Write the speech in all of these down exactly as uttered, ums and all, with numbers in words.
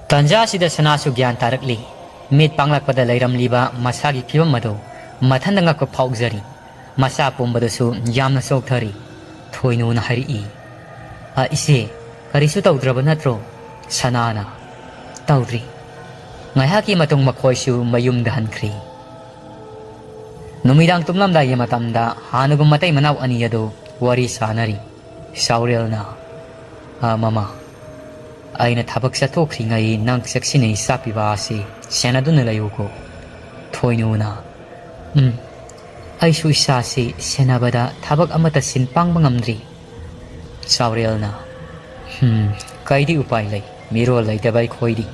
ꯇꯥꯟꯖꯥꯁꯤꯗ ꯁꯅꯥꯁꯨ ꯒ꯭ꯌꯥꯟ ꯇꯥꯔꯛꯂꯤ꯫ ꯃꯤꯠ ꯄꯥꯡꯂꯛꯄꯗ ꯂꯩꯔꯝꯂꯤꯕ ꯃꯁꯥꯒꯤ ꯐꯤꯕꯝ ꯑꯗꯨ ꯃꯊꯟꯗ ꯉꯛꯄ ꯐꯥꯎꯖꯔꯤ꯫ ꯃꯁꯥ ꯄꯨꯝꯕꯗꯁꯨ ꯌꯥꯝꯅ ꯆꯣꯛꯊꯔꯤ꯫ ꯊꯣꯏꯅꯨꯅ ꯍꯥꯏꯔꯛꯏ, "ꯑ, ꯏꯆꯦ, ꯀꯔꯤꯁꯨ ꯇꯧꯗ꯭ꯔꯕ ꯅꯠꯇ꯭ꯔꯣ?" ꯁꯅꯥꯅ, "ꯇꯧꯗ꯭ꯔꯤ꯫" ꯉꯥꯏꯍꯥꯛꯀꯤ ꯃꯇꯨꯡ ꯃꯈꯣꯏꯁꯨ ꯃꯌꯨꯝꯗ ꯍꯟꯈ꯭ꯔꯤ꯫ ꯅꯨꯃꯤꯗꯥꯡ ꯇꯨꯝꯂꯝꯗꯥꯏꯒꯤ ꯃꯇꯝꯗ ꯍꯥꯟꯅꯒꯨꯝ ꯃꯇꯩ ꯃꯅꯥꯎ ꯑꯅꯤ ꯑꯗꯨ ꯋꯥꯔꯤ ꯁꯥꯅꯔꯤ꯫ ꯆꯥꯎꯔꯦꯜꯅ, "ꯑ, ꯃꯃꯥ, ꯑꯩꯅ ꯊꯕꯛ ꯆꯠꯊꯣꯛꯈ꯭ꯔꯤꯉꯩ ꯅꯪ ꯆꯦꯛꯁꯤꯟꯅ ꯏꯆꯥ ꯄꯤꯕꯥꯁꯤ ꯁꯦꯟꯅꯗꯨꯅ ꯂꯩꯌꯨꯀꯣ꯫" ꯊꯣꯏꯅꯨꯅ, "ꯎꯝ, ꯑꯩꯁꯨ ꯏꯆꯥꯁꯤ ꯁꯦꯟꯅꯕꯗ ꯊꯕꯛ ꯑꯃꯠꯇ ꯁꯤꯟ ꯄꯥꯡꯕ ꯉꯝꯗ꯭ꯔꯤ꯫" ꯆꯥꯎꯔꯦꯜꯅ, "ꯎꯝ, ꯀꯩꯗꯤ ꯎꯄꯥꯏ ꯂꯩ? ꯃꯤꯔꯣꯜ ꯂꯩꯇꯕ ꯑꯩꯈꯣꯏꯗꯤ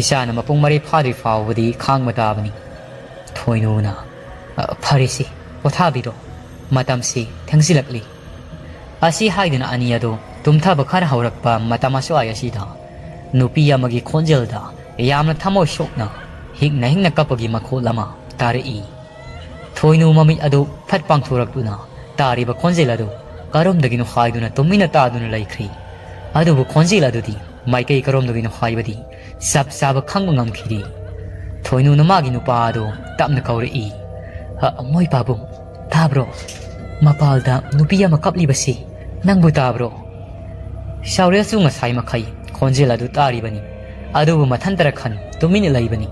ꯏꯆꯥꯅ ꯃꯄꯨꯡ ꯃꯔꯩ ꯐꯥꯗ꯭ꯔꯤ ꯐꯥꯎꯕꯗꯤ ꯈꯥꯡꯕ ꯇꯥꯕꯅꯤ꯫" ꯊꯣꯏꯅꯨꯅ, "ꯑ, ꯐꯔꯦꯁꯤ, ꯄꯣꯊꯥꯕꯤꯔꯣ꯫ ꯃꯇꯝꯁꯤ ꯊꯦꯡꯖꯤꯜꯂꯛꯂꯤ꯫" ꯑꯁꯤ ꯍꯥꯏꯗꯨꯅ ꯑꯅꯤ ꯑꯗꯨ ꯇꯨꯝꯊꯕ ꯈꯔ ꯍꯧꯔꯛꯄ ꯃꯇꯝ ꯑꯁ꯭ꯋꯥꯏ ꯑꯁꯤꯗ ꯅꯨꯄꯤ ꯑꯃꯒꯤ ꯈꯣꯟꯖꯦꯜꯗ ꯌꯥꯝꯅ ꯊꯃꯣꯏ ꯁꯣꯛꯅ ꯍꯤꯛꯅ ꯍꯤꯛꯅ ꯀꯞꯄꯒꯤ ꯃꯈꯣꯜ ꯑꯃ ꯇꯥꯔꯛꯏ꯫ ꯊꯣꯏꯅꯨ ꯃꯃꯤꯠ ꯑꯗꯨ ꯐꯠ ꯄꯥꯡꯊꯣꯔꯛꯇꯨꯅ ꯇꯥꯔꯤꯕ ꯈꯣꯟꯖꯦꯜ ꯑꯗꯨ ꯀꯔꯣꯝꯗꯒꯤꯅꯣ ꯍꯥꯏꯗꯨꯅ ꯇꯨꯃꯤꯟꯅ ꯇꯥꯗꯨꯅ ꯂꯩꯈ꯭ꯔꯤ꯫ ꯑꯗꯨꯕꯨ ꯈꯣꯟꯖꯦꯜ ꯑꯗꯨꯗꯤ ꯃꯥꯏꯀꯩ ꯀꯔꯣꯝꯗꯒꯤꯅꯣ ꯍꯥꯏꯕꯗꯤ ꯆꯞ ꯆꯥꯕ ꯈꯪꯕ ꯉꯝꯈꯤꯗꯦ꯫ ꯊꯣꯏꯅꯨꯅ ꯃꯥꯒꯤ ꯅꯨꯄꯥ ꯑꯗꯨ ꯇꯞꯅ ꯀꯧꯔꯛꯏ, "ꯑ, ꯃꯣꯏ ꯄꯥꯕꯨꯡ, ꯇꯥꯕ꯭ꯔꯣ? ꯃꯄꯥꯜꯗ ꯅꯨꯄꯤ ꯑꯃ ꯀꯞꯂꯤꯕꯁꯤ ꯅꯪꯕꯨ ꯇꯥꯕ꯭ꯔꯣ?" ꯆꯥꯎꯔꯦꯜꯁꯨ ꯉꯁꯥꯏ ꯃꯈꯩ ꯈꯣꯟꯖꯦꯜ ꯑꯗꯨ ꯇꯥꯔꯤꯕꯅꯤ, ꯑꯗꯨꯕꯨ ꯃꯊꯟꯇꯔ ꯈꯟ ꯇꯨꯃꯤꯟꯅ ꯂꯩꯕꯅꯤ꯫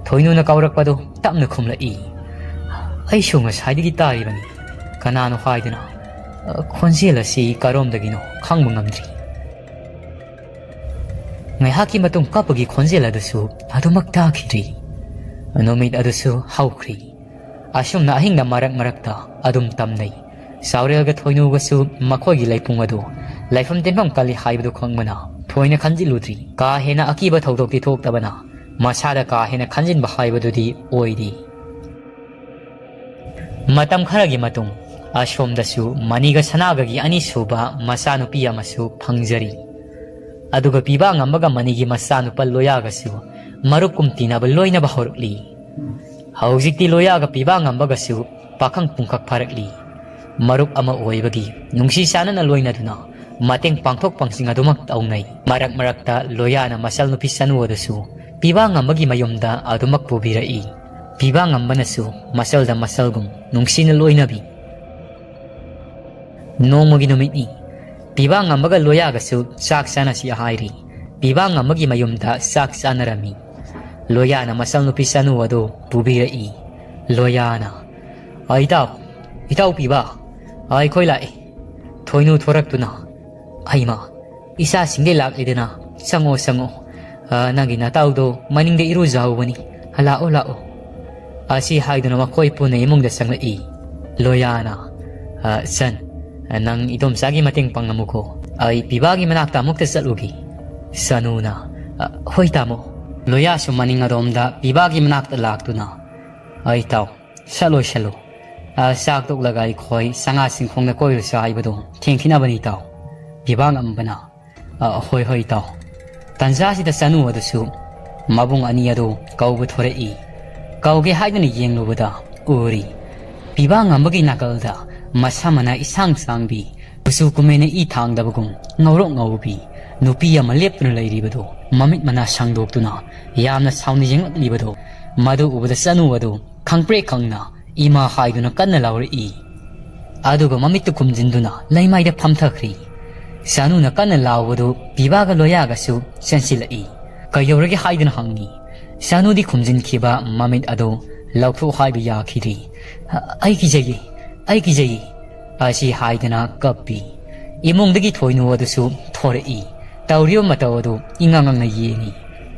ꯊꯣꯏꯅꯨꯅ ꯀꯧꯔꯛꯄꯗꯨ ꯇꯞꯅ ꯈꯨꯝꯂꯛꯏ, "ꯑꯩꯁꯨ ꯉꯁꯥꯏꯗꯒꯤ ꯇꯥꯔꯤꯕꯅꯤ, ꯀꯅꯥꯅꯣ ꯍꯥꯏꯗꯨꯅ꯫ ꯑ, ꯈꯣꯟꯖꯦꯜ ꯑꯁꯤ ꯀꯔꯣꯝꯗꯒꯤꯅꯣ ꯈꯪꯕ ꯉꯝꯗ꯭ꯔꯤ꯫" ꯉꯥꯏꯍꯥꯛꯀꯤ ꯃꯇꯨꯡ ꯀꯞꯄꯒꯤ ꯈꯣꯟꯖꯦꯜ ꯑꯗꯨꯁꯨ ꯑꯗꯨꯃꯛ ꯇꯥꯈꯤꯗ꯭ꯔꯤ꯫ ꯅꯨꯃꯤꯠ ꯑꯗꯨꯁꯨ ꯍꯧꯈ꯭ꯔꯤ꯫ ꯑꯁꯨꯝꯅ ꯑꯍꯤꯡꯗ ꯃꯔꯛ ꯃꯔꯛꯇ ꯑꯗꯨꯝ ꯇꯝꯅꯩ꯫ ꯆꯥꯎꯔꯦꯜꯒ ꯊꯣꯏꯅꯨꯒꯁꯨ ꯃꯈꯣꯏꯒꯤ ꯂꯩꯄꯨꯡ ꯑꯗꯨ ꯂꯩꯐꯝ ꯇꯤꯟꯐꯝ ꯀꯜꯂꯤ ꯍꯥꯏꯕꯗꯨ ꯈꯪꯕꯅ ꯊꯣꯏꯅ ꯈꯟꯖꯤꯜꯂꯨꯗ꯭ꯔꯤ꯫ ꯀꯥ ꯍꯦꯟꯅ ꯑꯀꯤꯕ ꯊꯧꯗꯣꯛꯇꯤ ꯊꯣꯛꯇꯕꯅ ꯃꯁꯥꯗ ꯀꯥ ꯍꯦꯟꯅ ꯈꯟꯖꯤꯟꯕ ꯍꯥꯏꯕꯗꯨꯗꯤ ꯑꯣꯏꯗꯦ꯫ ꯃꯇꯝ ꯈꯔꯒꯤ ꯃꯇꯨꯡ ꯑꯁꯣꯝꯗꯁꯨ ꯃꯅꯤꯒ ꯁꯅꯥꯒꯒꯤ ꯑꯅꯤꯁꯨꯕ ꯃꯆꯥꯅꯨꯄꯤ ꯑꯃꯁꯨ ꯐꯪꯖꯔꯤ꯫ ꯑꯗꯨꯒ ꯄꯤꯕꯥ ꯉꯝꯕꯒ ꯃꯅꯤꯒꯤ ꯃꯆꯥꯅꯨꯄꯥ ꯂꯣꯌꯥꯒꯁꯨ ꯃꯔꯨꯞ ꯀꯨꯝ ꯇꯤꯟꯅꯕ ꯂꯣꯏꯅꯕ ꯍꯧꯔꯛꯂꯤ꯫ ꯍꯧꯖꯤꯛꯇꯤ ꯂꯣꯌꯥꯒ ꯄꯤꯕꯥ ꯉꯝꯕꯒꯁꯨ ꯄꯥꯈꯪ ꯄꯨꯡꯈꯛ ꯐꯥꯔꯛꯂꯤ꯫ ꯃꯔꯨꯞ ꯑꯃ ꯑꯣꯏꯕꯒꯤ ꯅꯨꯡꯁꯤ ꯆꯥꯟꯅꯅ ꯂꯣꯏꯅꯗꯨꯅ ꯃꯇꯦꯡ ꯄꯥꯡꯊꯣꯛ ꯄꯥꯡꯁꯤꯡ ꯑꯗꯨꯃꯛ ꯇꯧꯅꯩ꯫ ꯃꯔꯛ ꯃꯔꯛꯇ ꯂꯣꯌꯥꯅ ꯃꯆꯜ ꯅꯨꯄꯤ ꯆꯅꯨ ꯑꯗꯨꯁꯨ ꯄꯤꯕꯥ ꯉꯝꯕꯒꯤ ꯃꯌꯨꯝꯗ ꯑꯗꯨꯃꯛ ꯄꯨꯕꯤꯔꯛꯏ꯫ ꯄꯤꯕꯥ ꯉꯝꯕꯅꯁꯨ ꯃꯆꯜꯗ ꯃꯆꯜꯒꯨꯝ ꯅꯨꯡꯁꯤꯅ ꯂꯣꯏꯅꯕꯤ꯫ ꯅꯣꯡꯃꯒꯤ ꯅꯨꯃꯤꯠꯅꯤ꯫ ꯄꯤꯕꯥ ꯉꯝꯕꯒ ꯂꯣꯌꯥꯒꯁꯨ ꯆꯥꯛ ꯆꯥꯅꯁꯤ ꯍꯥꯏꯔꯤ꯫ ꯄꯤꯕꯥ ꯉꯝꯕꯒꯤ ꯃꯌꯨꯝꯗ ꯆꯥꯛ ꯆꯥꯅꯔꯝꯃꯤ꯫ ꯂꯣꯌꯥꯅ ꯃꯆꯜ ꯅꯨꯄꯤ ꯆꯅꯨ ꯑꯗꯨ ꯄꯨꯕꯤꯔꯛꯏ꯫ ꯂꯣꯌꯥꯅ, "ꯑ, ꯏꯇꯥꯎ, ꯏꯇꯥꯎ ꯄꯤꯕꯥ, ꯑ, ꯑꯩꯈꯣꯏ ꯂꯥꯛꯑꯦ꯫" ꯊꯣꯏꯅꯨ ꯊꯣꯔꯛꯇꯨꯅ, "ꯍꯩꯃꯥ, ꯏꯆꯥꯁꯤꯡꯗꯤ ꯂꯥꯛꯂꯦꯗꯅ, ꯆꯪꯉꯣ, ꯆꯪꯉꯣ꯫ ꯑ, ꯅꯪꯒꯤ ꯅꯇꯥꯎꯗꯣ ꯃꯅꯤꯡꯗ ꯏꯔꯨꯖꯍꯧꯕꯅꯤ꯫ ꯂꯥꯛꯑꯣ, ꯂꯥꯛꯑꯣ꯫" ꯑꯁꯤ ꯍꯥꯏꯗꯨꯅ ꯃꯈꯣꯏ ꯄꯨꯟꯅ ꯏꯃꯨꯡꯗ ꯆꯪꯂꯛꯏ꯫ ꯂꯣꯌꯥꯅ, "ꯑ, ꯆꯟ, ꯅꯪ ꯏꯗꯣꯝꯆꯥꯒꯤ ꯃꯇꯦꯡ ꯄꯥꯡꯂꯝꯃꯨꯀꯣ꯫ ꯑꯩ ꯄꯤꯕꯥꯒꯤ ꯃꯅꯥꯛꯇ ꯑꯃꯨꯛꯇ ꯆꯠꯂꯨꯒꯦ꯫" ꯆꯅꯨꯅ, "ꯑ, ꯍꯣꯏ ꯇꯥꯃꯣ꯫" ꯂꯣꯌꯥꯁꯨ ꯃꯅꯤꯡ ꯑꯗꯣꯝꯗ ꯄꯤꯕꯥꯒꯤ ꯃꯅꯥꯛꯇ ꯂꯥꯛꯇꯨꯅ, "ꯑꯩ ꯇꯥꯎ, ꯆꯠꯂꯣ, ꯆꯠꯂꯣ꯫ ꯑ, ꯆꯥꯛ ꯇꯣꯛꯂꯒ ꯑꯩꯈꯣꯏ ꯆꯉꯥ ꯆꯤꯡꯈꯣꯡꯗ ꯀꯣꯏꯔꯨꯁꯤ ꯍꯥꯏꯕꯗꯣ ꯊꯦꯡꯈꯤꯅꯕꯅꯤ ꯇꯥꯎ꯫ ꯄꯤꯕꯥ ꯉꯝꯕꯅ, "ꯑ, ꯍꯣꯏ, ꯍꯣꯏ ꯇꯥꯎ꯫" ꯇꯟꯖꯥꯁꯤꯗ ꯆꯅꯨ ꯑꯗꯨꯁꯨ ꯃꯕꯨꯡ ꯑꯅꯤ ꯑꯗꯨ ꯀꯧꯕ ꯊꯣꯔꯛꯏ꯫ ꯀꯧꯒꯦ ꯍꯥꯏꯗꯨꯅ ꯌꯦꯡꯂꯨꯕꯗ ꯎꯔꯤ꯫ ꯄꯤꯕꯥ ꯉꯝꯕꯒꯤ ꯅꯥꯀꯜꯗ ꯃꯁꯝ ꯃꯅꯥ ꯏꯁꯥꯡ ꯁꯥꯡꯕꯤ, ꯀꯨꯆꯨ ꯀꯨꯃꯦꯟꯅ ꯏ ꯊꯥꯡꯗꯕꯒꯨꯝ ꯉꯧꯔꯣꯛ ꯉꯧꯕꯤ ꯅꯨꯄꯤ ꯑꯃ ꯂꯦꯞꯇꯨꯅ ꯂꯩꯔꯤꯕꯗꯨ, ꯃꯃꯤꯠ ꯃꯅꯥ ꯁꯥꯡꯗꯣꯛꯇꯨꯅ ꯌꯥꯝꯅ ꯁꯥꯎꯅ ꯌꯦꯡꯂꯛꯂꯤꯕꯗꯨ, ꯃꯗꯨ ꯎꯕꯗ ꯆꯅꯨ ꯑꯗꯨ ꯈꯪꯄ꯭ꯔꯦꯛ ꯈꯪꯅ ꯏꯃꯥ ꯍꯥꯏꯗꯨꯅ ꯀꯟꯅ ꯂꯥꯎꯔꯛꯏ꯫ ꯑꯗꯨꯒ ꯃꯃꯤꯠꯇꯨ ꯈꯨꯝꯖꯤꯟꯗꯨꯅ ꯂꯩꯃꯥꯏꯗ ꯐꯝꯊꯈ꯭ꯔꯤ꯫ ꯆꯅꯨꯅ ꯀꯟꯅ ꯂꯥꯎꯕꯗꯨ ꯄꯤꯕꯥꯒ ꯂꯣꯌꯥꯒꯁꯨ ꯆꯦꯟꯁꯤꯜꯂꯛꯏ꯫ "ꯀꯩꯗꯧꯔꯒꯦ?" ꯍꯥꯏꯗꯨꯅ ꯍꯪꯉꯤ꯫ ꯆꯅꯨꯗꯤ ꯈꯨꯝꯖꯤꯟꯈꯤꯕ ꯃꯃꯤꯠ ꯑꯗꯨ ꯂꯧꯊꯣꯛ ꯍꯥꯏꯕ ꯌꯥꯈꯤꯗ꯭ꯔꯤ꯫ "ꯑꯩ ꯀꯤꯖꯩꯌꯦ, ꯑꯩ ꯀꯤꯖꯩꯌꯦ" ꯑꯁꯤ ꯍꯥꯏꯗꯨꯅ ꯀꯞꯄꯤ꯫ ꯏꯃꯨꯡꯗꯒꯤ ꯊꯣꯏꯅꯨ ꯑꯗꯨꯁꯨ ꯊꯣꯔꯛꯏ꯫ ꯇꯧꯔꯤꯕ ꯃꯇꯧ ꯑꯗꯨ ꯏꯉꯥꯡ ꯉꯥꯡꯅ ꯌꯦꯡꯏ꯫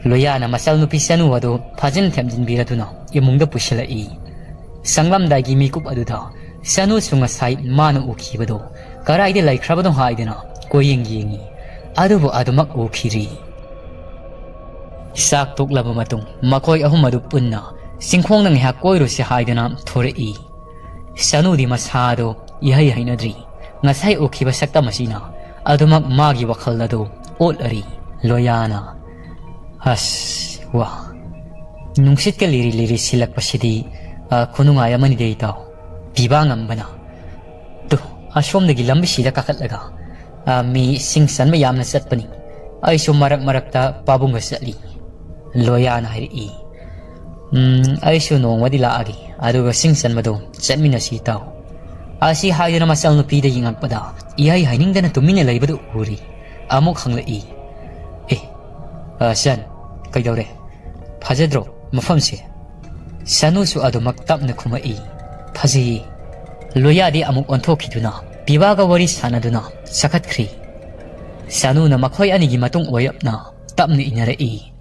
ꯂꯣꯌꯥꯅ ꯃꯆꯜ ꯅꯨꯄꯤ ꯆꯅꯨ ꯑꯗꯨ ꯐꯖꯅ ꯊꯦꯝꯖꯤꯟꯕꯤꯔꯗꯨꯅ ꯏꯃꯨꯡꯗ ꯄꯨꯁꯤꯜꯂꯛꯏ꯫ ꯆꯪꯂꯝꯗꯥꯏꯒꯤ ꯃꯤꯀꯨꯞ ꯑꯗꯨꯗ ꯆꯅꯨꯁꯨ ꯉꯁꯥꯏ ꯃꯥꯅ ꯎꯈꯤꯕꯗꯣ ꯀꯗꯥꯏꯗ ꯂꯩꯈ꯭ꯔꯕꯅꯣ ꯍꯥꯏꯗꯨꯅ ꯀꯣꯏꯌꯦꯡ ꯌꯦꯡꯏ꯫ ꯑꯗꯨꯕꯨ ꯑꯗꯨꯃꯛ ꯎꯈꯤꯗ꯭ꯔꯤ꯫ ꯆꯥꯛ ꯇꯣꯛꯂꯕ ꯃꯇꯨꯡ ꯃꯈꯣꯏ ꯑꯍꯨꯝ ꯑꯗꯨ ꯄꯨꯟꯅ ꯆꯤꯡꯈꯣꯡꯗ ꯉꯥꯏꯍꯥꯛ ꯀꯣꯏꯔꯨꯁꯤ ꯍꯥꯏꯗꯨꯅ ꯊꯣꯔꯛꯏ꯫ ꯆꯅꯨꯗꯤ ꯃꯁꯥꯗꯣ ꯏꯍꯩ ꯍꯩꯅꯗ꯭ꯔꯤ꯫ ꯉꯁꯥꯏ ꯎꯈꯤꯕ ꯁꯛꯇꯝ ꯑꯁꯤꯅ ꯑꯗꯨꯃꯛ ꯃꯥꯒꯤ ꯋꯥꯈꯜ ꯑꯗꯨ ꯑꯣꯠꯂꯔꯤ꯫ ꯂꯣꯌꯥꯅ, "ꯑꯁ, ꯋꯥ, ꯅꯨꯡꯁꯤꯠꯀ ꯂꯤꯔꯤ ꯂꯤꯔꯤ ꯁꯤꯜꯂꯛꯄꯁꯤꯗꯤ, ꯑ, ꯈꯨꯅꯨꯡꯉꯥꯏ ꯑꯃꯅꯤꯗꯤ ꯏꯇꯥꯎ꯫" ꯄꯤꯕꯥ ꯉꯝꯕꯅ, "ꯇꯨ, ꯑꯁꯣꯝꯗꯒꯤ ꯂꯝꯕꯤꯁꯤꯗ ꯀꯥꯈꯠꯂꯒ "ꯑ, ꯃꯤ ꯁꯤꯡ ꯆꯟꯕ ꯌꯥꯝꯅ ꯆꯠꯄꯅꯤ꯫ ꯑꯩꯁꯨ ꯃꯔꯛ ꯃꯔꯛꯇ ꯄꯥꯕꯨꯡꯒ ꯆꯠꯂꯤ", ꯂꯣꯌꯥꯅ ꯍꯥꯏꯔꯛꯏ꯫ "ꯎꯝ, ꯑꯩꯁꯨ ꯅꯣꯡꯃꯗꯤ ꯂꯥꯛꯑꯒꯦ, ꯑꯗꯨꯒ ꯁꯤꯡ ꯆꯟꯕꯗꯣ ꯆꯠꯃꯤꯟꯅꯁꯤ, ꯏꯇꯥꯎ"꯫ ꯑꯁꯤ ꯍꯥꯏꯗꯨꯅ ꯃꯆꯜ ꯅꯨꯄꯤꯗ ꯌꯦꯡꯉꯛꯄꯗ ꯏꯍꯩ ꯍꯩꯅꯤꯡꯗꯅ ꯇꯨꯃꯤꯟꯅ ꯂꯩꯕꯗꯨ ꯎꯔꯤ꯫ ꯑꯃꯨꯛ ꯍꯪꯂꯛꯏ, "ꯑꯦ, ꯑ, ꯆꯟ, ꯀꯩꯗꯧꯔꯦ? ꯐꯖꯗ꯭ꯔꯣ ꯃꯐꯝꯁꯦ?" ꯁꯅꯨꯁꯨ ꯑꯗꯨꯃꯛ ꯇꯞꯅ ꯈꯨꯝꯃꯛꯏ, "ꯐꯖꯩꯌꯦ"꯫ ꯂꯣꯌꯥꯗꯤ ꯑꯃꯨꯛ ꯑꯣꯟꯊꯣꯛꯈꯤꯗꯨꯅ ꯄꯤꯕꯥꯒ ꯋꯥꯔꯤ ꯁꯥꯟꯅꯗꯨꯅ ꯆꯈꯠꯈ꯭ꯔꯤ꯫ ꯁꯅꯨꯅ ꯃꯈꯣꯏ ꯑꯅꯤꯒꯤ ꯃꯇꯨꯡ ꯑꯣꯏꯔꯞꯅ ꯇꯞꯅ ꯏꯟꯅꯔꯛꯏ꯫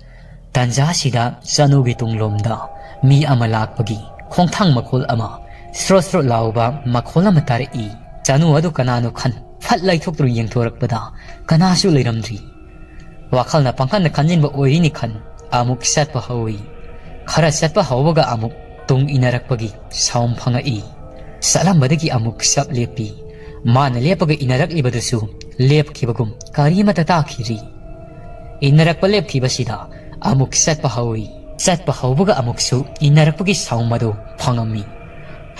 ꯇꯥꯟꯖꯥꯁꯤꯗ ꯆꯅꯨꯒꯤ ꯇꯨꯡꯂꯣꯝꯗ ꯃꯤ ꯑꯃ ꯂꯥꯛꯄꯒꯤ ꯈꯣꯡꯊꯥꯡ ꯃꯈꯣꯜ ꯑꯃ, ꯁ꯭ꯔꯣꯠ ꯁ꯭ꯔꯣꯠ ꯂꯥꯎꯕ ꯃꯈꯣꯜ ꯑꯃ ꯇꯥꯔꯛꯏ꯫ ꯆꯅꯨ ꯑꯗꯨ ꯀꯅꯥꯅꯣ ꯈꯟ ꯐꯠ ꯂꯩꯊꯣꯛꯇꯨꯅ ꯌꯦꯡꯊꯣꯔꯛꯄꯗ ꯀꯅꯥꯁꯨ ꯂꯩꯔꯝꯗ꯭ꯔꯤ꯫ ꯋꯥꯈꯜꯅ ꯄꯪꯈꯟꯗ ꯈꯟꯖꯤꯟꯕ ꯑꯣꯏꯔꯤꯅꯤ ꯈꯟ ꯑꯃꯨꯛ ꯆꯠꯄ ꯍꯧꯏ꯫ ꯈꯔ ꯆꯠꯄ ꯍꯧꯕꯒ ꯑꯃꯨꯛ ꯇꯨꯡ ꯏꯟꯅꯔꯛꯄꯒꯤ ꯁꯥꯎꯟ ꯐꯪꯉꯛꯏ꯫ ꯆꯠꯂꯝꯕꯗꯒꯤ ꯑꯃꯨꯛ ꯆꯞ ꯂꯦꯞꯄꯤ꯫ ꯃꯥꯅ ꯂꯦꯞꯄꯒ ꯏꯟꯅꯔꯛꯂꯤꯕꯗꯨꯁꯨ ꯂꯦꯞꯈꯤꯕꯒꯨꯝ ꯀꯔꯤ ꯑꯃꯠꯇ ꯇꯥꯈꯤꯗ꯭ꯔꯤ꯫ ꯏꯟꯅꯔꯛꯄ ꯂꯦꯞꯈꯤꯕꯁꯤꯗ ꯑꯃꯨꯛ ꯆꯠꯄ ꯍꯧꯏ꯫ ꯆꯠꯄ ꯍꯧꯕꯒ ꯑꯃꯨꯛꯁꯨ ꯏꯟꯅꯔꯛꯄꯒꯤ ꯁꯥꯎꯟ ꯑꯗꯨ ꯐꯪꯉꯝꯃꯤ꯫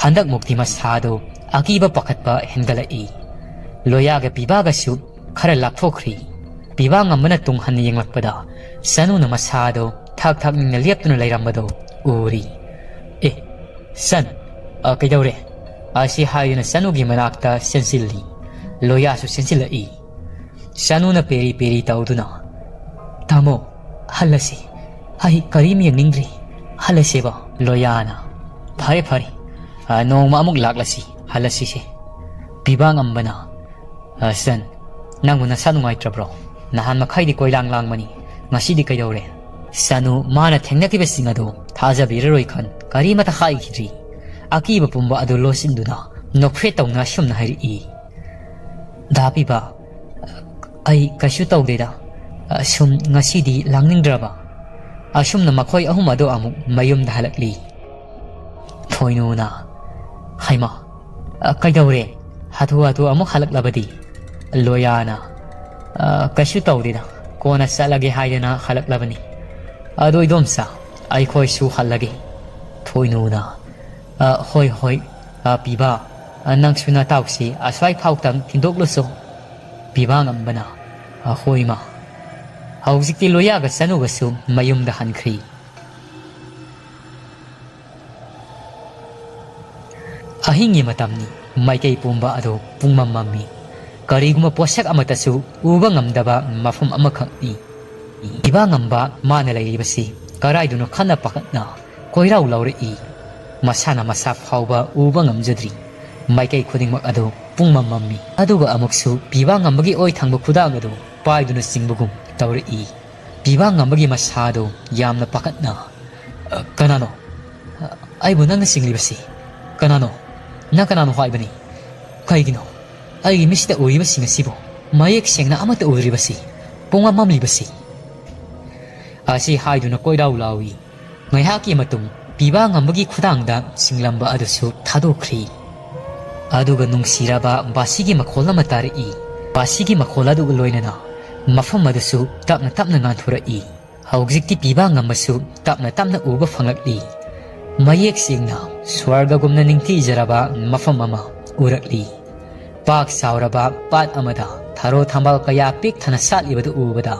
ꯍꯟꯗꯛꯃꯨꯛꯇꯤ ꯃꯁꯥꯗꯣ ꯑꯀꯤꯕ ꯄꯥꯈꯠꯄ ꯍꯦꯟꯒꯠꯂꯛꯏ꯫ ꯂꯣꯌꯥꯒ ꯄꯤꯕꯥꯒꯁꯨ ꯈꯔ ꯂꯥꯞꯊꯣꯛꯈ꯭ꯔꯤ꯫ ꯄꯤꯕꯥ ꯉꯝꯕꯅ ꯇꯨꯡ ꯍꯟꯅ ꯌꯦꯡꯂꯛꯄꯗ ꯆꯅꯨꯅ ꯃꯁꯥꯗꯣ ꯊꯛ ꯊꯛ ꯅꯤꯡꯅ ꯂꯦꯞꯇꯨꯅ ꯂꯩꯔꯝꯕꯗꯣ ꯎꯔꯤ꯫ "ꯑꯦ, ꯆꯟ, ꯑ, ꯀꯩꯗꯧꯔꯦ?" ꯑꯁꯤ ꯍꯥꯏꯗꯨꯅ ꯆꯅꯨꯒꯤ ꯃꯅꯥꯛꯇ ꯆꯦꯟꯁꯤꯜꯂꯤ꯫ ꯂꯣꯌꯥꯁꯨ ꯆꯦꯟꯁꯤꯜꯂꯛꯏ꯫ ꯆꯅꯨꯅ ꯄꯦꯔꯤ ꯄꯦꯔꯤ ꯇꯧꯗꯨꯅ, "ꯇꯥꯃꯣ, ꯍꯜꯂꯁꯤ꯫ ꯑꯩ ꯀꯔꯤꯝ ꯌꯦꯡꯅꯤꯡꯗ꯭ꯔꯤ꯫ ꯍꯜꯂꯁꯦꯕ, ꯂꯣꯌꯥꯅ"꯫ "ꯐꯔꯦ, ꯐꯔꯦ꯫ ꯑ, ꯅꯣꯡꯃ ꯑꯃꯨꯛ ꯂꯥꯛꯂꯁꯤ꯫ ꯍꯜꯂꯁꯤꯁꯦ"꯫ ꯄꯤꯕꯥ ꯉꯝꯕꯅ, "ꯑ, ꯆꯟ, ꯅꯪꯕꯨ ꯅꯁꯥ ꯅꯨꯡꯉꯥꯏꯇ꯭ꯔꯕ꯭ꯔꯣ? ꯅꯍꯥꯟ ꯃꯈꯩꯗꯤ ꯀꯣꯏꯂꯥꯡ ꯂꯥꯡꯕꯅꯤ꯫ ꯉꯁꯤꯗꯤ ꯀꯩꯗꯧꯔꯦ?" ꯆꯅꯨ ꯃꯥꯅ ꯊꯦꯡꯅꯈꯤꯕꯁꯤꯡ ꯑꯗꯨ ꯊꯥꯖꯕꯤꯔꯔꯣꯏ ꯈꯟ ꯀꯔꯤꯃꯠꯇ ꯍꯥꯏꯈꯤꯗ꯭ꯔꯤ꯫ ꯑꯀꯤꯕ ꯄꯨꯝꯕ ꯑꯗꯨ ꯂꯣꯠꯁꯤꯟꯗꯨꯅ ꯅꯣꯛꯐꯦꯠ ꯇꯧꯅ ꯑꯁꯨꯝꯅ ꯍꯥꯏꯔꯛꯏ, "ꯗꯥ ꯄꯤꯕꯥ, ꯑꯩ ꯀꯩꯁꯨ ꯇꯧꯗꯦꯗ꯫ ꯁꯨꯝ ꯉꯁꯤꯗꯤ ꯂꯥꯡꯅꯤꯡꯗ꯭ꯔꯕ"꯫ ꯑꯁꯨꯝꯅ ꯃꯈꯣꯏ ꯑꯍꯨꯝ ꯑꯗꯨ ꯑꯃꯨꯛ ꯃꯌꯨꯝꯗ ꯍꯜꯂꯛꯂꯤ꯫ ꯊꯣꯏꯅꯨꯅ, "ꯍꯩꯃꯥ, ꯀꯩꯗꯧꯔꯦ? ꯍꯥꯊꯨ ꯍꯥꯊꯨ ꯑꯃꯨꯛ ꯍꯜꯂꯛꯂꯕꯗꯤ?" ꯂꯣꯌꯥꯅ, "ꯀꯩꯁꯨ ꯇꯧꯗꯦꯗ, ꯀꯣꯟꯅ ꯆꯠꯂꯒꯦ ꯍꯥꯏꯗꯅ ꯍꯜꯂꯛꯂꯕꯅꯤ꯫ ꯑꯗꯨ ꯏꯗꯣꯝꯆꯥ, ꯑꯩꯈꯣꯏꯁꯨ ꯍꯜꯂꯒꯦ"꯫ ꯊꯣꯏꯅꯨꯅ, "ꯑ, ꯍꯣꯏ, ꯍꯣꯏ, ꯑ, ꯄꯤꯕꯥ, ꯑ, ꯅꯪꯁꯨ ꯅꯇꯥꯎꯁꯤ ꯑꯁ꯭ꯋꯥꯏ ꯐꯥꯎꯇꯪ ꯊꯤꯟꯗꯣꯛꯂꯨꯁꯣ"꯫ ꯄꯤꯕꯥ ꯉꯝꯕꯅ, "ꯑꯍꯣꯏ ꯃꯥ, ꯍꯧꯖꯤꯛꯇꯤ ꯂꯣꯌꯥꯒ ꯆꯅꯨꯒꯁꯨ ꯃꯌꯨꯝꯗ ꯍꯟꯈ꯭ꯔꯤ꯫" ꯑꯍꯤꯡꯒꯤ ꯃꯇꯝꯅꯤ꯫ ꯃꯥꯏꯀꯩ ꯄꯨꯝꯕ ꯑꯗꯨ ꯄꯨꯡꯃꯝ ꯃꯝꯃꯤ꯫ ꯀꯔꯤꯒꯨꯝꯕ ꯄꯣꯠꯁꯛ ꯑꯃꯠꯇꯁꯨ ꯎꯕ ꯉꯝꯗꯕ ꯃꯐꯝ ꯑꯃꯈꯛꯅꯤ꯫ ꯄꯤꯕꯥ ꯉꯝꯕ ꯃꯥꯅ ꯂꯩꯔꯤꯕꯁꯤ ꯀꯔꯥꯏꯗꯅꯣ ꯈꯟꯅ ꯄꯥꯈꯠꯅ ꯀꯣꯏꯔꯥꯎ ꯂꯥꯎꯔꯛꯏ꯫ ꯃꯁꯥꯅ ꯃꯁꯥ ꯐꯥꯎꯕ ꯎꯕ ꯉꯝꯖꯗ꯭ꯔꯤ꯫ ꯃꯥꯏꯀꯩ ꯈꯨꯗꯤꯡꯃꯛ ꯑꯗꯨ ꯄꯨꯡꯃꯝ ꯃꯝꯃꯤ꯫ ꯑꯗꯨꯒ ꯑꯃꯨꯛꯁꯨ ꯄꯤꯕꯥ ꯉꯝꯕꯒꯤ ꯑꯣꯏ ꯊꯪꯕ ꯈꯨꯗꯥꯡ ꯑꯗꯨ ꯄꯥꯏꯗꯨꯅ ꯆꯤꯡꯕꯒꯨꯝ ꯇꯧꯔꯛꯏ꯫ ꯄꯤꯕꯥ ꯉꯝꯕꯒꯤ ꯃꯁꯥꯗꯨ ꯌꯥꯝꯅ ꯄꯥꯈꯠꯅ, "ꯑ, ꯀꯅꯥꯅꯣ? ꯑ, ꯑꯩꯕꯨ ꯅꯪꯅ ꯆꯤꯡꯂꯤꯕꯁꯤ ꯀꯅꯥꯅꯣ? ꯅꯪ ꯀꯅꯥꯅꯣ ꯍꯥꯏꯕꯅꯤ? ꯀꯩꯒꯤꯅꯣ ꯑꯩꯒꯤ ꯃꯤꯠꯁꯤꯗ ꯎꯔꯤꯕꯁꯤꯡ ꯑꯁꯤꯕꯨ ꯃꯌꯦꯛ ꯁꯦꯡꯅ ꯑꯃꯠꯇ ꯎꯗ꯭ꯔꯤꯕꯁꯤ? ꯄꯨꯡꯃꯝ ꯃꯝꯂꯤꯕꯁꯤ?" ꯑꯁꯤ ꯍꯥꯏꯗꯨꯅ ꯀꯣꯏꯔꯥꯎ ꯂꯥꯎꯏ꯫ ꯉꯥꯏꯍꯥꯛꯀꯤ ꯃꯇꯨꯡ ꯄꯤꯕꯥ ꯉꯝꯕꯒꯤ ꯈꯨꯗꯥꯡꯗ ꯆꯤꯡꯂꯝꯕ ꯑꯗꯨꯁꯨ ꯊꯥꯗꯣꯛꯈ꯭ꯔꯤ꯫ ꯑꯗꯨꯒ ꯅꯨꯡꯁꯤꯔꯕ ꯕꯥꯁꯤꯒꯤ ꯃꯈꯣꯜ ꯑꯃ ꯇꯥꯔꯛꯏ꯫ ꯕꯥꯁꯤꯒꯤ ꯃꯈꯣꯜ ꯑꯗꯨꯒ ꯂꯣꯏꯅꯅ ꯃꯐꯝ ꯑꯗꯨꯁꯨ ꯇꯞꯅ ꯇꯞꯅ ꯉꯥꯟꯊꯣꯔꯛꯏ꯫ ꯍꯧꯖꯤꯛꯇꯤ ꯄꯤꯕꯥ ꯉꯝꯕꯁꯨ ꯇꯞꯅ ꯇꯞꯅ ꯎꯕ ꯐꯪꯂꯛꯂꯤ꯫ ꯃꯌꯦꯛ ꯁꯦꯡꯅ ꯁ꯭ꯋꯔꯒꯒꯨꯝꯅ ꯅꯤꯡꯊꯤꯖꯔꯕ ꯃꯐꯝ ꯑꯃ ꯎꯔꯛꯂꯤ꯫ ꯄꯥꯛ ꯆꯥꯎꯔꯕ ꯄꯥꯠ ꯑꯃꯗ ꯊꯔꯣ ꯊꯝꯕꯥꯜ ꯀꯌꯥ ꯄꯤꯛ ꯊꯟꯅ ꯁꯥꯠꯂꯤꯕꯗꯨ ꯎꯕꯗ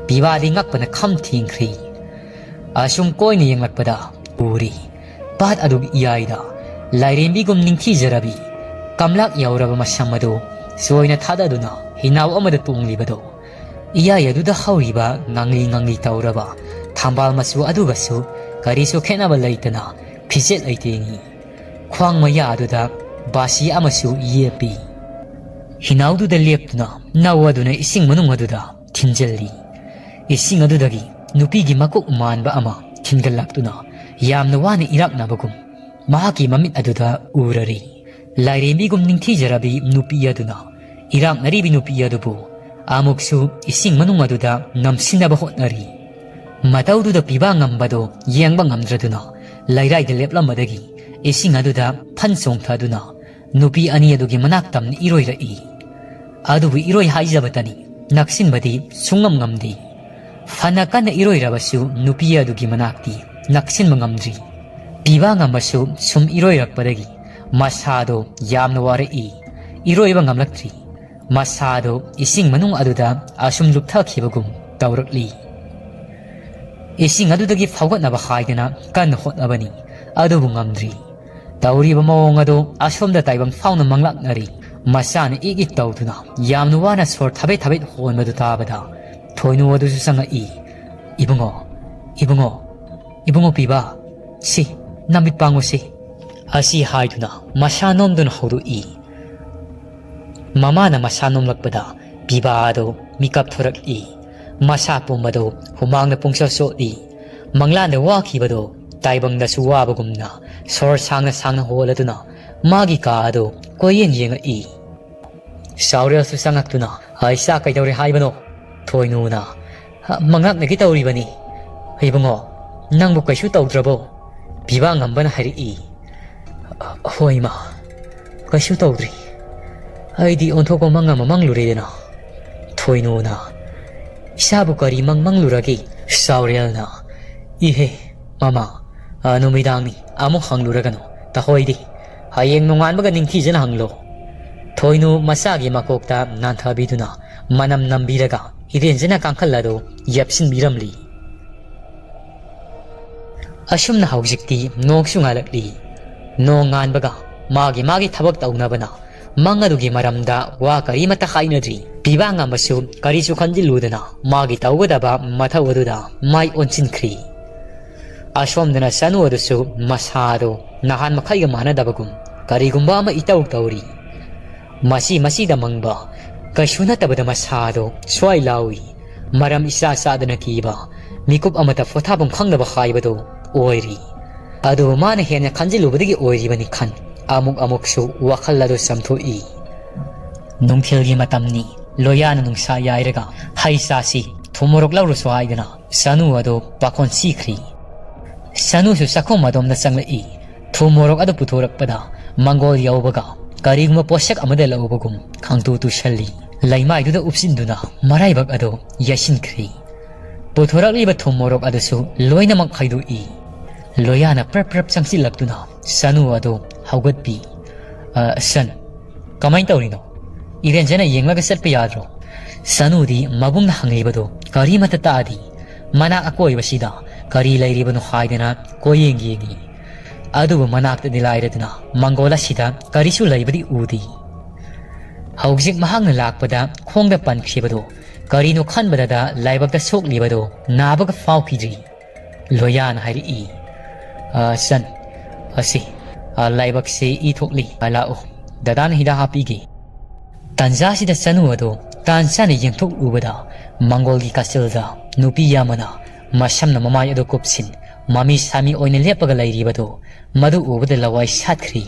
ꯄꯤꯕꯥꯗꯤ ꯉꯛꯄꯅ ꯈꯝ ꯊꯦꯡꯈ꯭ꯔꯤ꯫ ꯑꯁꯨꯝ ꯀꯣꯏꯅ ꯌꯦꯡꯂꯛꯄꯗ ꯎꯔꯤ, ꯄꯥꯠ ꯑꯗꯨꯒꯤ ꯏꯌꯥꯏꯗ ꯂꯥꯏꯔꯦꯝꯕꯤꯒꯨꯝ ꯅꯤꯡꯊꯤꯖꯔꯕꯤ ꯀꯝꯂꯥꯛ ꯌꯥꯎꯔꯕ ꯃꯁꯝ ꯑꯗꯨ ꯆꯣꯏꯅ ꯊꯥꯗꯗꯨꯅ ꯍꯤꯅꯥꯎ ꯑꯃꯗ ꯇꯣꯡꯂꯤꯕꯗꯨ꯫ ꯏꯌꯥꯏ ꯑꯗꯨꯗ ꯍꯧꯔꯤꯕ ꯉꯥꯡꯂꯤ ꯉꯥꯡꯂꯤ ꯇꯧꯔꯕ ꯊꯝꯕꯥꯜ ꯃꯆꯨ ꯑꯗꯨꯒꯁꯨ ꯀꯔꯤꯁꯨ ꯈꯦꯠꯅꯕ ꯂꯩꯇꯅ ꯐꯤꯖꯦꯠ ꯂꯩꯇꯦꯡꯏ꯫ ꯈ꯭ꯋꯥꯡ ꯃꯌꯥ ꯑꯗꯨꯗ ꯕꯥꯁꯤ ꯑꯃꯁꯨ ꯌꯦꯞꯄꯤ꯫ ꯍꯤꯅꯥꯎꯗꯨꯗ ꯂꯦꯞꯇꯨꯅ ꯅꯧ ꯑꯗꯨꯅ ꯏꯁꯤꯡ ꯃꯅꯨꯡ ꯑꯗꯨꯗ ꯊꯤꯟꯖꯤꯜꯂꯤ꯫ ꯏꯁꯤꯡ ꯑꯗꯨꯗꯒꯤ ꯅꯨꯄꯤꯒꯤ ꯃꯀꯣꯛ ꯃꯥꯟꯕ ꯑꯃ ꯊꯤꯟꯒꯠꯂꯛꯇꯨꯅ ꯌꯥꯝꯅ ꯋꯥꯅ ꯏꯔꯥꯛꯅꯕꯒꯨꯝ ꯃꯍꯥꯛꯀꯤ ꯃꯃꯤꯠ ꯑꯗꯨꯗ ꯎꯔꯔꯤ꯫ ꯂꯥꯏꯔꯦꯝꯕꯤꯒꯨꯝ ꯅꯤꯡꯊꯤꯖꯔꯕꯤ ꯅꯨꯄꯤ ꯑꯗꯨꯅ ꯏꯔꯥꯛꯅꯔꯤꯕꯤ ꯅꯨꯄꯤ ꯑꯗꯨꯕꯨ ꯑꯃꯨꯛꯁꯨ ꯏꯁꯤꯡ ꯃꯅꯨꯡ ꯑꯗꯨꯗ ꯅꯝꯁꯤꯟꯅꯕ ꯍꯣꯠꯅꯔꯤ꯫ ꯃꯇꯧꯗꯨꯗ ꯄꯤꯕꯥ ꯉꯝꯕꯗꯣ ꯌꯦꯡꯕ ꯉꯝꯗ꯭ꯔꯗꯨꯅ ꯂꯩꯔꯥꯏꯗ ꯂꯦꯞꯂꯝꯕꯗꯒꯤ ꯏꯁꯤꯡ ꯑꯗꯨꯗ ꯐꯟ ꯆꯣꯡꯊꯗꯨꯅ ꯅꯨꯄꯤ ꯑꯅꯤ ꯑꯗꯨꯒꯤ ꯃꯅꯥꯛ ꯇꯝꯅ ꯏꯔꯣꯏꯔꯛꯏ꯫ ꯑꯗꯨꯕꯨ ꯏꯔꯣꯏ ꯍꯥꯏꯖꯕꯇꯅꯤ, ꯅꯛꯁꯤꯟꯕꯗꯤ ꯁꯨꯡꯉꯝ ꯉꯝꯗꯦ꯫ ꯐꯅ ꯀꯟꯅ ꯏꯔꯣꯏꯔꯕꯁꯨ ꯅꯨꯄꯤ ꯑꯗꯨꯒꯤ ꯃꯅꯥꯛꯇꯤ ꯅꯛꯁꯤꯟꯕ ꯉꯝꯗ꯭ꯔꯤ꯫ ꯄꯤꯕꯥ ꯉꯝꯕꯁꯨ ꯁꯨꯝ ꯏꯔꯣꯏꯔꯛꯄꯗꯒꯤ ꯃꯁꯥꯗꯣ ꯌꯥꯝꯅ ꯋꯥꯔꯛꯏ꯫ ꯏꯔꯣꯏꯕ ꯉꯝꯂꯛꯇ꯭ꯔꯤ꯫ ꯃꯁꯥꯗꯨ ꯏꯁꯤꯡ ꯃꯅꯨꯡ ꯑꯗꯨꯗ ꯑꯁꯨꯝ ꯂꯨꯞꯊꯈꯤꯕꯒꯨꯝ ꯇꯧꯔꯛꯂꯤ꯫ ꯏꯁꯤꯡ ꯑꯗꯨꯗꯒꯤ ꯐꯥꯎꯒꯠꯅꯕ ꯍꯥꯏꯗꯅ ꯀꯟꯅ ꯍꯣꯠꯅꯕꯅꯤ, ꯑꯗꯨꯕꯨ ꯉꯝꯗ꯭ꯔꯤ꯫ ꯇꯧꯔꯤꯕ ꯃꯑꯣꯡ ꯑꯗꯨ ꯑꯁꯣꯝꯗ ꯇꯥꯏꯕꯪ ꯐꯥꯎꯅ ꯃꯪꯂꯥꯛꯅꯔꯤ꯫ ꯃꯁꯥꯅ ꯏꯛ ꯏꯛ ꯇꯧꯗꯨꯅ ꯌꯥꯝꯅ ꯋꯥꯅ ꯁꯣꯔ ꯊꯕꯦꯠ ꯊꯕꯦꯠ ꯍꯣꯟꯕꯗꯨ ꯇꯥꯕꯗ ꯊꯣꯏꯅꯨ ꯑꯗꯨꯁꯨ ꯆꯪꯉꯛꯏ꯫ "ꯏꯕꯨꯡꯉꯣ, ꯏꯕꯨꯡꯉꯣ, ꯏꯕꯨꯡꯉꯣ ꯄꯤꯕ, ꯁꯤ, ꯅꯃꯤꯠ ꯄꯥꯡꯉꯨ ꯁꯤ," ꯑꯁꯤ ꯍꯥꯏꯗꯨꯅ ꯃꯁꯥ ꯅꯣꯝꯗꯨꯅ ꯍꯧꯗꯣꯛꯏ꯫ ꯃꯃꯥꯅ ꯃꯁꯥ ꯅꯣꯝꯂꯛꯄꯗ ꯄꯤꯕꯥ ꯑꯗꯨ ꯃꯤꯀꯞ ꯊꯣꯔꯛꯏ꯫ ꯃꯁꯥ ꯄꯨꯝꯕꯗꯨ ꯍꯨꯃꯥꯡꯅ ꯄꯨꯡꯆꯣꯠ ꯆꯣꯠꯂꯤ꯫ ꯃꯪꯂꯥꯟꯗ ꯋꯥꯈꯤꯕꯗꯨ ꯇꯥꯏꯕꯪꯗꯁꯨ ꯋꯥꯕꯒꯨꯝꯅ ꯁꯣꯔ ꯁꯥꯡꯅ ꯁꯥꯡꯅ ꯍꯣꯜꯂꯗꯨꯅ ꯃꯥꯒꯤ ꯀꯥ ꯑꯗꯨ ꯀꯣꯏꯌꯦꯡ ꯌꯦꯡꯉꯛꯏ꯫ ꯆꯥꯎꯔꯦꯜꯁꯨ ꯆꯪꯉꯛꯇꯨꯅ, "ꯏꯆꯥ, ꯀꯩꯗꯧꯔꯦ ꯍꯥꯏꯕꯅꯣ?" ꯊꯣꯏꯅꯨꯅ, "ꯃꯪꯂꯥꯛꯅꯒꯦ ꯇꯧꯔꯤꯕꯅꯤ꯫ ꯏꯕꯨꯡꯉꯣ, ꯅꯪꯕꯨ ꯀꯩꯁꯨ ꯇꯧꯗ꯭ꯔꯕꯣ?" ꯄꯤꯕꯥ ꯉꯝꯕꯅ ꯍꯥꯏꯔꯛꯏ꯫ "ꯍꯣꯏ ꯏꯃꯥ, ꯀꯩꯁꯨ ꯇꯧꯗ꯭ꯔꯤ꯫ ꯑꯩꯗꯤ ꯑꯣꯟꯊꯣꯛꯄ ꯃꯪ ꯑꯃ ꯃꯪꯂꯨꯔꯦꯗꯅ꯫" ꯊꯣꯏꯅꯨꯅ, "ꯏꯆꯥꯕꯨ ꯀꯔꯤ ꯃꯪ ꯃꯪꯂꯨꯔꯒꯦ?" ꯆꯥꯎꯔꯦꯜꯅ, "ꯏꯍꯦ, ꯃꯃꯥ, ꯑ, ꯅꯨꯃꯤꯗꯥꯡꯅꯤ, ꯑꯃꯨꯛ ꯍꯪꯂꯨꯔꯒꯅꯨ꯫ ꯇꯍꯣꯏꯗꯤ, ꯍꯌꯦꯡ ꯅꯣꯡꯉꯥꯟꯕꯒ ꯅꯤꯡꯊꯤꯖꯅ ꯍꯪꯂꯣ꯫" ꯊꯣꯏꯅꯨ ꯃꯆꯥꯒꯤ ꯃꯀꯣꯛꯇ ꯅꯥꯟꯊꯕꯤꯗꯨꯅ ꯃꯅꯝ ꯅꯝꯕꯤꯔꯒ ꯏꯔꯦꯟꯖꯅ ꯀꯥꯡꯈꯜ ꯑꯗꯨ ꯌꯦꯞꯁꯤꯟꯕꯤꯔꯝꯂꯤ꯫ ꯑꯁꯨꯝꯅ ꯍꯧꯖꯤꯛꯇꯤ ꯅꯣꯡꯁꯨ ꯉꯥꯜꯂꯛꯂꯤ꯫ ꯅꯣꯡ ꯉꯥꯟꯕꯒ ꯃꯥꯒꯤ ꯃꯥꯒꯤ ꯊꯕꯛ ꯇꯧꯅꯕꯅ ꯃꯪ ꯑꯗꯨꯒꯤ ꯃꯔꯝꯗ ꯋꯥ ꯀꯔꯤꯃꯠꯇ ꯍꯥꯏꯅꯗ꯭ꯔꯤ꯫ ꯄꯤꯕꯥꯡ ꯑꯃꯁꯨ ꯀꯔꯤꯁꯨ ꯈꯟꯖꯤꯜꯂꯨꯗꯅ ꯃꯥꯒꯤ ꯇꯧꯒꯗꯕ ꯃꯊꯧ ꯑꯗꯨꯗ ꯃꯥꯏ ꯑꯣꯟꯁꯤꯟꯈ꯭ꯔꯤ꯫ ꯑꯁꯣꯝꯗꯅ ꯆꯅꯨ ꯑꯗꯨꯁꯨ ꯃꯁꯥ ꯑꯗꯨ ꯅꯍꯥꯟ ꯃꯈꯩꯒ ꯃꯥꯟꯅꯗꯕꯒꯨꯝ ꯀꯔꯤꯒꯨꯝꯕ ꯑꯃ ꯏꯇꯧ ꯇꯧꯔꯤ꯫ ꯃꯁꯤ ꯃꯁꯤꯗ ꯃꯪꯕ ꯀꯩꯁꯨ ꯅꯠꯇꯕꯗ ꯃꯁꯥ ꯑꯗꯨ ꯁ꯭ꯋꯥꯏ ꯂꯥꯎꯏ꯫ ꯃꯔꯝ ꯏꯆꯥ ꯆꯥꯗꯅ ꯀꯤꯕ, ꯃꯤꯀꯨꯞ ꯑꯃꯠꯇ ꯄꯣꯊꯥꯐꯝ ꯈꯪꯗꯕ ꯍꯥꯏꯕꯗꯨ ꯑꯣꯏꯔꯤ꯫ ꯑꯗꯨꯕꯨ ꯃꯥꯅ ꯍꯦꯟꯅ ꯈꯟꯖꯤꯜꯂꯨꯕꯗꯒꯤ ꯑꯣꯏꯔꯤꯕꯅꯤ ꯈꯟ ꯑꯃꯨꯛ ꯑꯃꯨꯛꯁꯨ ꯋꯥꯈꯜ ꯑꯗꯨ ꯆꯝꯊꯣꯛꯏ꯫ ꯅꯨꯡꯊꯤꯜꯒꯤ ꯃꯇꯝꯅꯤ꯫ ꯂꯣꯌꯥꯅ ꯅꯨꯡꯁꯥ ꯌꯥꯏꯔꯒ ꯍꯩ ꯆꯥꯁꯤ, ꯊꯨꯝ ꯃꯣꯔꯣꯛ ꯂꯧꯔꯨꯁꯨ ꯍꯥꯏꯗꯨꯅ ꯆꯅꯨ ꯑꯗꯨ ꯄꯥꯈꯣꯟ ꯁꯤꯈ꯭ꯔꯤ꯫ ꯆꯅꯨꯁꯨ ꯆꯥꯛꯈꯨꯝ ꯑꯗꯣꯝꯗ ꯆꯪꯂꯛꯏ꯫ ꯊꯨꯝ ꯃꯣꯔꯣꯛ ꯑꯗꯨ ꯄꯨꯊꯣꯔꯛꯄꯗ ꯃꯪꯒꯣꯜ ꯌꯧꯕꯒ ꯀꯔꯤꯒꯨꯝꯕ ꯄꯣꯠꯁꯛ ꯑꯃꯗ ꯂꯧꯕꯒꯨꯝ ꯈꯪꯇꯨ ꯇꯨꯁꯜꯂꯤ꯫ ꯂꯩꯃꯥꯏꯗꯨꯗ ꯎꯞꯁꯤꯟꯗꯨꯅ ꯃꯔꯥꯏꯕꯛ ꯑꯗꯨ ꯌꯩꯁꯤꯟꯈ꯭ꯔꯤ꯫ ꯄꯨꯊꯣꯔꯛꯂꯤꯕ ꯊꯨꯝ ꯃꯣꯔꯣꯛ ꯑꯗꯨꯁꯨ ꯂꯣꯏꯅꯃꯛ ꯍꯩꯗꯣꯛꯏ꯫ ꯂꯣꯌꯥꯅ ꯄ꯭ꯔꯞ ꯄ꯭ꯔꯞ ꯆꯪꯁꯤꯜꯂꯛꯇꯨꯅ ꯆꯅꯨ ꯑꯗꯨ ꯍꯧꯒꯠꯄꯤ꯫ "ꯑ, ꯁꯟ, ꯀꯃꯥꯏꯅ ꯇꯧꯔꯤꯅꯣ? ꯏꯔꯦꯟꯖꯅ ꯌꯦꯡꯂꯒ ꯆꯠꯄ ꯌꯥꯗ꯭ꯔꯣ? ꯁꯅꯨꯗꯤ ꯃꯕꯨꯡꯅ ꯍꯪꯂꯤꯕꯗꯨ ꯀꯔꯤꯃꯠꯇ ꯇꯥꯗꯦ꯫ ꯃꯅꯥꯛ ꯑꯀꯣꯏꯕꯁꯤꯗ ꯀꯔꯤ ꯂꯩꯔꯤꯕꯅꯣ ꯍꯥꯏꯗꯅ ꯀꯣꯏꯌꯦꯡ ꯌꯦꯡꯉꯤ꯫ ꯑꯗꯨꯕꯨ ꯃꯅꯥꯛꯇꯗꯤ ꯂꯥꯏꯔꯗꯅ ꯃꯪꯒꯣꯜ ꯑꯁꯤꯗ ꯀꯔꯤꯁꯨ ꯂꯩꯕꯗꯤ ꯎꯗꯦ꯫ ꯍꯧꯖꯤꯛ ꯃꯍꯥꯛꯅ ꯂꯥꯛꯄꯗ ꯈꯣꯡꯗ ꯄꯟꯈꯤꯕꯗꯨ ꯀꯔꯤꯅꯣ ꯈꯟꯕꯗꯗ ꯂꯥꯏꯕꯛꯇ ꯁꯣꯛꯂꯤꯕꯗꯨ ꯅꯥꯕꯒ ꯐꯥꯎꯈꯤꯗ꯭ꯔꯤ꯫ ꯂꯣꯌꯥꯅ ꯍꯥꯏꯔꯛꯏ, "ꯑ, ꯁꯟ, ꯑꯁꯤ, ꯑ, ꯂꯥꯏꯕꯛꯁꯤ ꯏ ꯊꯣꯛꯂꯤ꯫ ꯑ, ꯂꯥꯛꯎ, ꯗꯗꯥꯅ ꯍꯤꯗꯥꯛ ꯍꯥꯞꯄꯤꯒꯦ꯫" ꯇꯥꯟꯖꯥꯁꯤꯗ ꯁꯅꯨ ꯑꯗꯨ ꯇꯥꯟ ꯆꯥꯅ ꯌꯦꯡꯊꯣꯛꯂꯨꯕꯗ ꯃꯪꯒꯣꯜꯒꯤ ꯀꯥꯆꯤꯜꯗ ꯅꯨꯄꯤ ꯑꯃꯅ ꯃꯁꯝꯅ ꯃꯃꯥꯏ ꯑꯗꯨ ꯀꯨꯞꯁꯤꯟ ꯃꯃꯤ ꯁꯥꯃꯤ ꯑꯣꯏꯅ ꯂꯦꯞꯄꯒ ꯂꯩꯔꯤꯕꯗꯨ ꯃꯗꯨ ꯎꯕꯗ ꯂꯋꯥꯏ ꯁꯥꯠꯈ꯭ꯔꯤ꯫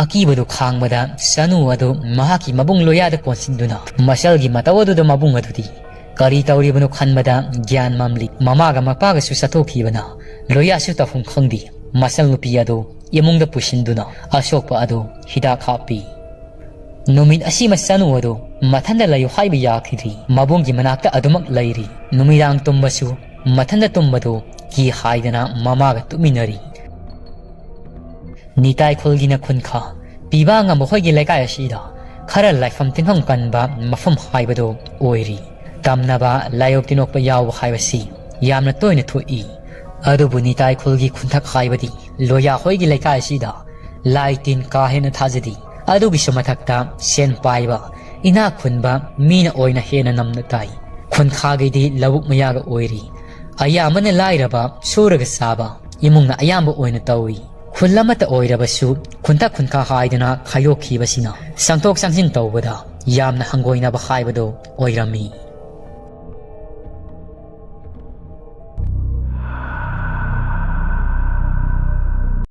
ꯑꯀꯤꯕꯗꯨ ꯈꯥꯡꯕꯗ ꯁꯅꯨ ꯑꯗꯨ ꯃꯍꯥꯛꯀꯤ ꯃꯕꯨꯡ ꯂꯣꯌꯥꯗ ꯀꯣꯟꯁꯤꯟꯗꯨꯅ ꯃꯆꯜꯒꯤ ꯃꯇꯧ ꯑꯗꯨꯗ ꯃꯕꯨꯡ ꯑꯗꯨꯗꯤ ꯀꯔꯤ ꯇꯧꯔꯤꯕꯅꯣ ꯈꯟꯕꯗ ꯒ꯭ꯌꯥꯟ ꯃꯝꯂꯤ꯫ ꯃꯃꯥꯒ ꯃꯄꯥꯒꯁꯨ ꯆꯠꯊꯣꯛꯈꯤꯕꯅ ꯂꯣꯌꯥꯁꯨ ꯇꯧꯐꯝ ꯈꯪꯗꯦ꯫ ꯃꯆꯜ ꯅꯨꯄꯤ ꯑꯗꯨ ꯏꯃꯨꯡꯗ ꯄꯨꯁꯤꯟꯗꯨꯅ ꯑꯁꯣꯛꯄ ꯑꯗꯨ ꯍꯤꯗꯥꯛ ꯍꯥꯞꯄꯤ꯫ ꯅꯨꯃꯤꯠ ꯑꯁꯤꯃ ꯁꯅꯨ ꯑꯗꯨ ꯃꯊꯟꯗ ꯂꯩꯌꯨ ꯍꯥꯏꯕ ꯌꯥꯈꯤꯗ꯭ꯔꯤ꯫ ꯃꯕꯨꯡꯒꯤ ꯃꯅꯥꯛꯇ ꯑꯗꯨꯃꯛ ꯂꯩꯔꯤ꯫ ꯅꯨꯃꯤꯗꯥꯡ ꯇꯨꯝꯕꯁꯨ ꯃꯊꯟꯗ ꯇꯨꯝꯕꯗꯨ ꯀꯤ ꯍꯥꯏꯗꯅ ꯃꯃꯥꯒ ꯇꯨꯝꯃꯤꯟꯅꯔꯤ꯫ ꯅꯤꯇꯥꯏ ꯈꯨꯜꯒꯤꯅ ꯈꯨꯟꯈꯥ ꯄꯤꯕ ꯉꯝꯕ ꯍꯣꯏꯒꯤ ꯂꯩꯀꯥꯏ ꯑꯁꯤꯗ ꯈꯔ ꯂꯥꯏꯐꯝ ꯇꯤꯟꯐꯝ ꯀꯟꯕ ꯃꯐꯝ ꯍꯥꯏꯕꯗꯨ ꯑꯣꯏꯔꯤ꯫ ꯇꯝꯅꯕ ꯂꯥꯏꯌꯣꯛ ꯇꯤꯟꯅꯣꯛꯄ ꯌꯥꯎꯕ ꯍꯥꯏꯕꯁꯤ ꯌꯥꯝꯅ ꯇꯣꯏꯅ ꯊꯣꯛꯏ꯫ ꯑꯗꯨꯕꯨ ꯅꯤꯇꯥꯏ ꯈꯨꯜꯒꯤ ꯈꯨꯟꯊꯛ ꯍꯥꯏꯕꯗꯤ ꯂꯣꯌꯥ ꯍꯣꯏꯒꯤ ꯂꯩꯀꯥꯏ ꯑꯁꯤꯗ ꯂꯥꯏ ꯇꯤꯟ ꯀꯥ ꯍꯦꯟꯅ ꯊꯥꯖꯗꯦ꯫ ꯑꯗꯨꯒꯤꯁꯨ ꯃꯊꯛꯇ ꯁꯦꯟ ꯄꯥꯏꯕ, ꯏꯅꯥꯛ ꯈꯨꯟꯕ ꯃꯤꯅ ꯑꯣꯏꯅ ꯍꯦꯟꯅ ꯅꯝꯅ ꯇꯥꯏ꯫ ꯈꯨꯟꯈꯥꯒꯤꯗꯤ ꯂꯧꯕꯨꯛ ꯃꯌꯥꯒ ꯑꯣꯏꯔꯤ꯫ ꯑꯌꯥꯝꯕꯅ ꯂꯥꯏꯔꯕ, ꯁꯨꯔꯒ ꯆꯥꯕ ꯏꯃꯨꯡꯅ ꯑꯌꯥꯝꯕ ꯑꯣꯏꯅ ꯇꯧꯏ꯫ ꯈꯨꯜ ꯑꯃꯠꯇ ꯑꯣꯏꯔꯕꯁꯨ ꯈꯨꯟꯊꯛ ꯈꯨꯟꯈꯥ ꯍꯥꯏꯗꯅ ꯈꯥꯏꯗꯣꯛꯈꯤꯕꯁꯤꯅ ꯆꯪꯊꯣꯛ ꯆꯪꯁꯤꯟ ꯇꯧꯕꯗ ꯌꯥꯝꯅ ꯍꯪꯒꯣꯏꯅꯕ ꯍꯥꯏꯕꯗꯨ ꯑꯣꯏꯔꯝꯃꯤ꯫